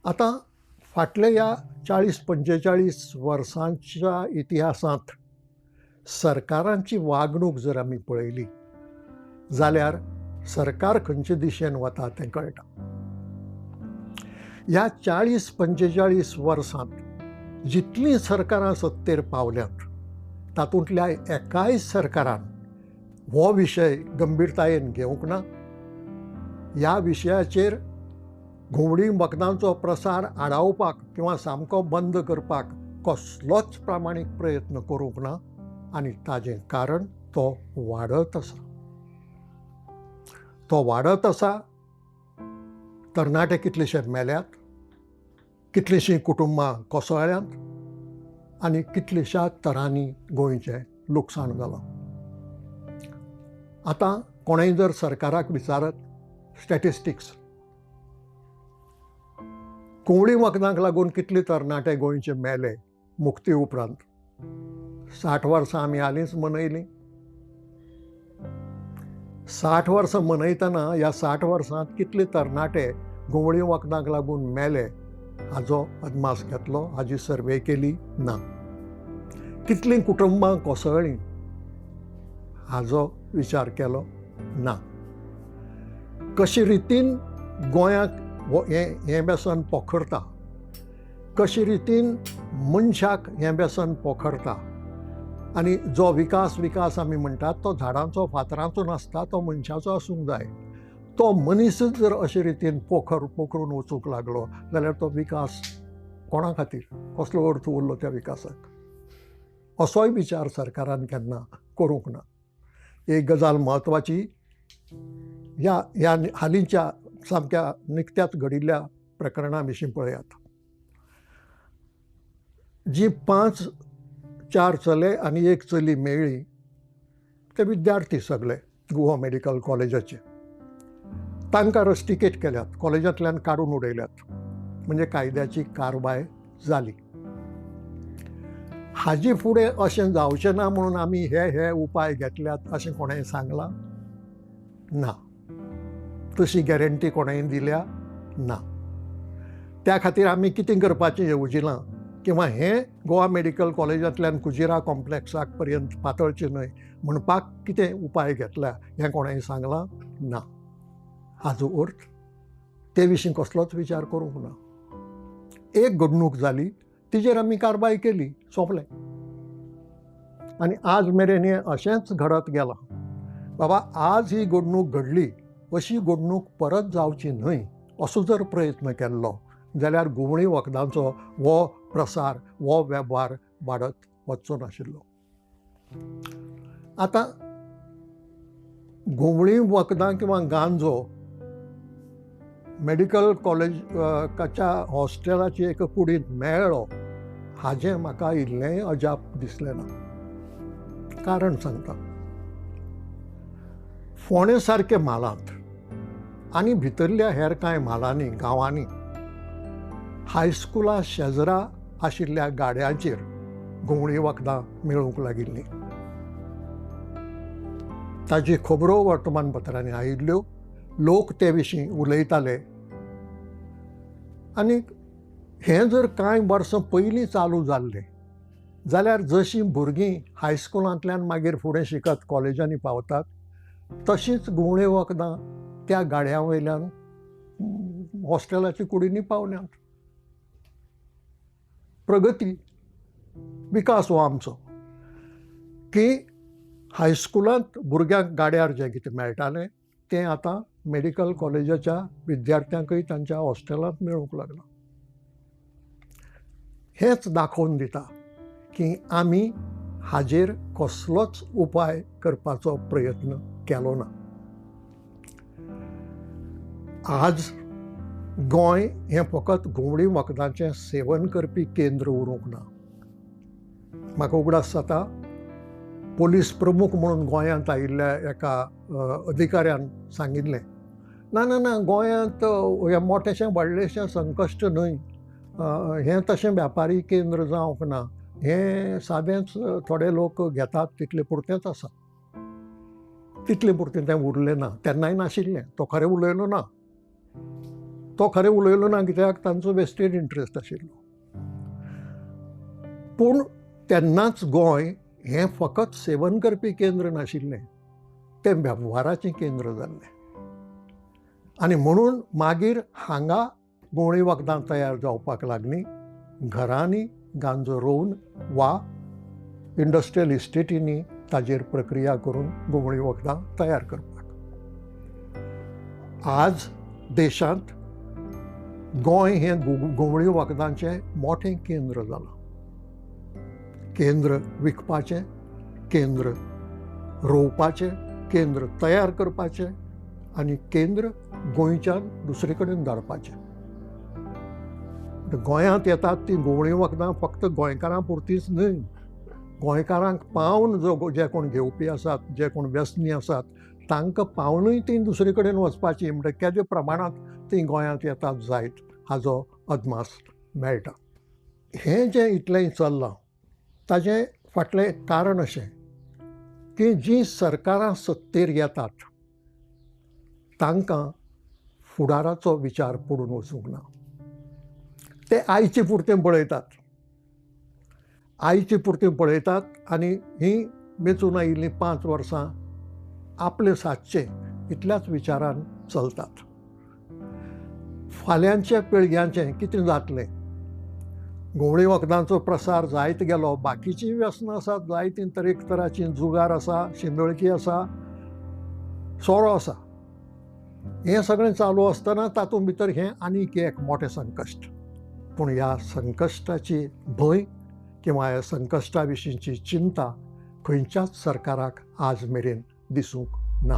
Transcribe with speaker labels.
Speaker 1: आतां फाटल्या ह्या 40-45 वर्सांच्या इतिहासांत सरकारांची वागणूक जर आमी पळयली जाल्यार सरकार खंयचे दिशेन वता तें कळटा. ह्या 40-45 वर्सांत जितलीं सरकारां सत्तेर पावल्यांत तातूंतल्या एकाय सरकारान हो विशय गंभीरतायेन घेवंक ना. ह्या विशयाचेर घुंवळी वखदांचो प्रसार आडावपाक किंवा सामको बंद करपाक कसलोच प्रामाणीक प्रयत्न करूंक ना आनी ताजें कारण तो वाडत आसा. तो वाडत आसा. तरणाटे कितलेशे मेल्यात, कितलींशीं कुटुंबां कोसळ्यांत आनी कितलेश्या तरांनी गोंयचें लुकसाण जालां. आतां कोणेंय जर सरकाराक विचारत स्टॅटिस्टिक्स, घुंवळी वखदांक लागून कितले तरणाटे गोंयचे मेले मुक्ती उपरांत, 60 वर्सां आमी हालींच मनयलीं. 60 वर्सां मनयतना ह्या 60 वर्सांत कितले तरणाटे घुंवळी वखदांक लागून मेले हाजो अदमास घेतलो, हाजी सर्वे केली ना. कितलीं कुटुंबां कोसळ्ळीं हाजो विचार केलो ना. कशी रितीन गोंयाक हें व्यसन पोखरता, कशी रितीन मनशाक हें व्यसन पोखरता आनी जो विकास विकास आमी म्हणटात तो झाडांचो फातरांचो नासता, तो मनशाचो आसूंक जाय. तो मनीसच जर अशे रितीन पोखरून वचूंक लागलो जाल्यार तो विकास कोणा खातीर, कसलो अर्थ उरलो त्या विकासाक, असोय विचार सरकारान केन्ना करूंक ना. एक गजाल म्हत्वाची, ह्या ह्या हालींच्या सामक्या निकत्याच घडिल्ल्या प्रकरणा विशीं पळयात. जी 5-4 चले आनी 1 चली मेळ्ळी ते विद्यार्थी सगळे गोवा मेडिकल कॉलेजाचे, तांकां रस्टिकेट केल्यात, कॉलेजांतल्यान काडून उडयल्यात, म्हणजे कायद्याची कारवाय जाली. हाजी फुडें अशें जावचें ना म्हणून आमी हे हे उपाय घेतल्यात अशें कोणेंय सांगलां ना, तशी गॅरंटी कोणेंय दिल्या ना. त्या खातीर आमी कितें करपाचें येवजिलां किंवा हें गोवा मेडिकल कॉलेजांतल्यान कुजिरा कॉम्प्लेक्साक पर्यंत पातळचें न्हय म्हणपाक कितें उपाय घेतला हें कोणेंय सांगलां ना. हाजो अर्थ ते विशीं कसलोच विचार करूंक ना. एक घडणूक जाली, तिजेर आमी कारवाय केली, सोंपलें. आनी आज मेरेन हें अशेंच घडत गेलां. बाबा आज ही घडणूक घडली, अशी घडणूक परत जावची न्हय असो जर प्रयत्न केल्लो जाल्यार घुंवळी वखदांचो हो प्रसार, हो वेव्हार वाडत वचचो नाशिल्लो. आतां घुंवळी वखदां किंवा गांजो मेडिकल कॉलेजाच्या हॉस्टेलाची एक कुडींत मेळ्ळो हाजें म्हाका इल्लेंय अजाप दिसलें ना. कारण सांगता, फोंडे सारके म्हालांत आनी भितरल्या हेर कांय म्हालांनी, गांवांनी हायस्कुला शेजरा आशिल्ल्या गाड्यांचेर घुंवळी वखदां मेळूंक लागिल्लीं. ताजी खबरो वर्तमानपत्रांनी आयिल्ल्यो, लोक ते विशीं उलयताले. आनी हें जर कांय वर्सां पयलीं चालू जाल्लें जाल्यार जशीं भुरगीं हायस्कुलांतल्यान मागीर फुडें शिकत कॉलेजांनी पावतात तशींच घुंवळे वखदां त्या गाड्यां वयल्यान हॉस्टेलाच्या कुडींनी पावल्यांत. प्रगती, विकास हो आमचो की हायस्कुलांत भुरग्यांक गाड्यार जें कितें मेळटालें तें आतां मेडिकल कॉलेजाच्या विद्यार्थ्यांकय तांच्या हॉस्टेलांत मेळूंक लागलां. हेंच दाखोवन दिता की आमी हाजेर कसलोच उपाय करपाचो प्रयत्न केलो ना. आज गोंय हें फकत घुंवळी वखदांचें सेवन करपी केंद्र उरूंक ना. म्हाका उगडास जाता, पोलीस प्रमुख म्हणून गोंयांत आयिल्ल्या एका अधिकाऱ्यान सांगिल्लें, ना ना ना, गोंयांत हें मोठेशें व्हडलेशें संकश्ट न्हय, हें तशें व्यापारी केंद्र जावंक ना, हें सादेंच थोडे लोक घेतात तितले पुरतेंच आसा. तितले पुरतें तें उरलें ना, तेन्नाय नाशिल्लें. तो खरें उलयलो ना, तो खरें उलयलो ना, कित्याक तांचो वेस्टेड इंट्रस्ट आशिल्लो. पूण तेन्नाच गोंय हें फकत सेवन करपी केंद्र नाशिल्लें, तें वेव्हाराचें केंद्र जाल्लें. आनी म्हणून मागीर हांगा घुंवळी वखदां तयार जावपाक लागलीं, घरांनी गांजो रोवन वा इंडस्ट्रियल इस्टेटींनी ताजेर प्रक्रिया करून घुंवळी वखदां तयार करपाक. आज देशांत गोंय हें घुंवळी वखदांचें मोठें केंद्र जालां. केंद्र विकपाचें, केंद्र रोवपाचें, केंद्र तयार करपाचें आनी केंद्र गोंयच्यान दुसरे कडेन धाडपाचें. गोंयांत येतात तीं घुंवळी वखदां फक्त गोंयकारां पुरतीच न्हय, गोंयकारांक पावन जो जे कोण घेवपी आसात, जे कोण व्यसनी आसात तांकां पावनूय तीं दुसरे कडेन वचपाचीं. म्हणटा केद्या प्रमाणांत तीं गोंयांत येतात जायत हाजो अदमास मेळटा. हें जें इतलें चल्लां ताजें फाटलें कारण अशें की जीं सरकारां सत्तेर येतात तांकां फुडाराचो विचार पडून वचूंक ना. ते आयचे पुरतें पळयतात, आयचे पुरतें पळयतात आनी हीं वेंचून आयिल्लीं 5 वर्सां आपलें सादचें इतल्याच विचारान चलतात. फाल्यांच्या पिळग्यांचें कितें जातलें? घुंवळी वखदांचो प्रसार जायत गेलो, बाकीचीं व्यसनां आसात जायतीं तरेकतराचीं, जुगार आसा, शिंदळकी आसा, सोरो आसा. हें सगळें चालू आसतना तातूंत भितर हें आनीक एक मोठें संकश्ट. पूण ह्या संकश्टाची भंय किंवा ह्या संकश्टा विशींची चिंता खंयच्याच सरकाराक आज मेरेन दिसूंक ना.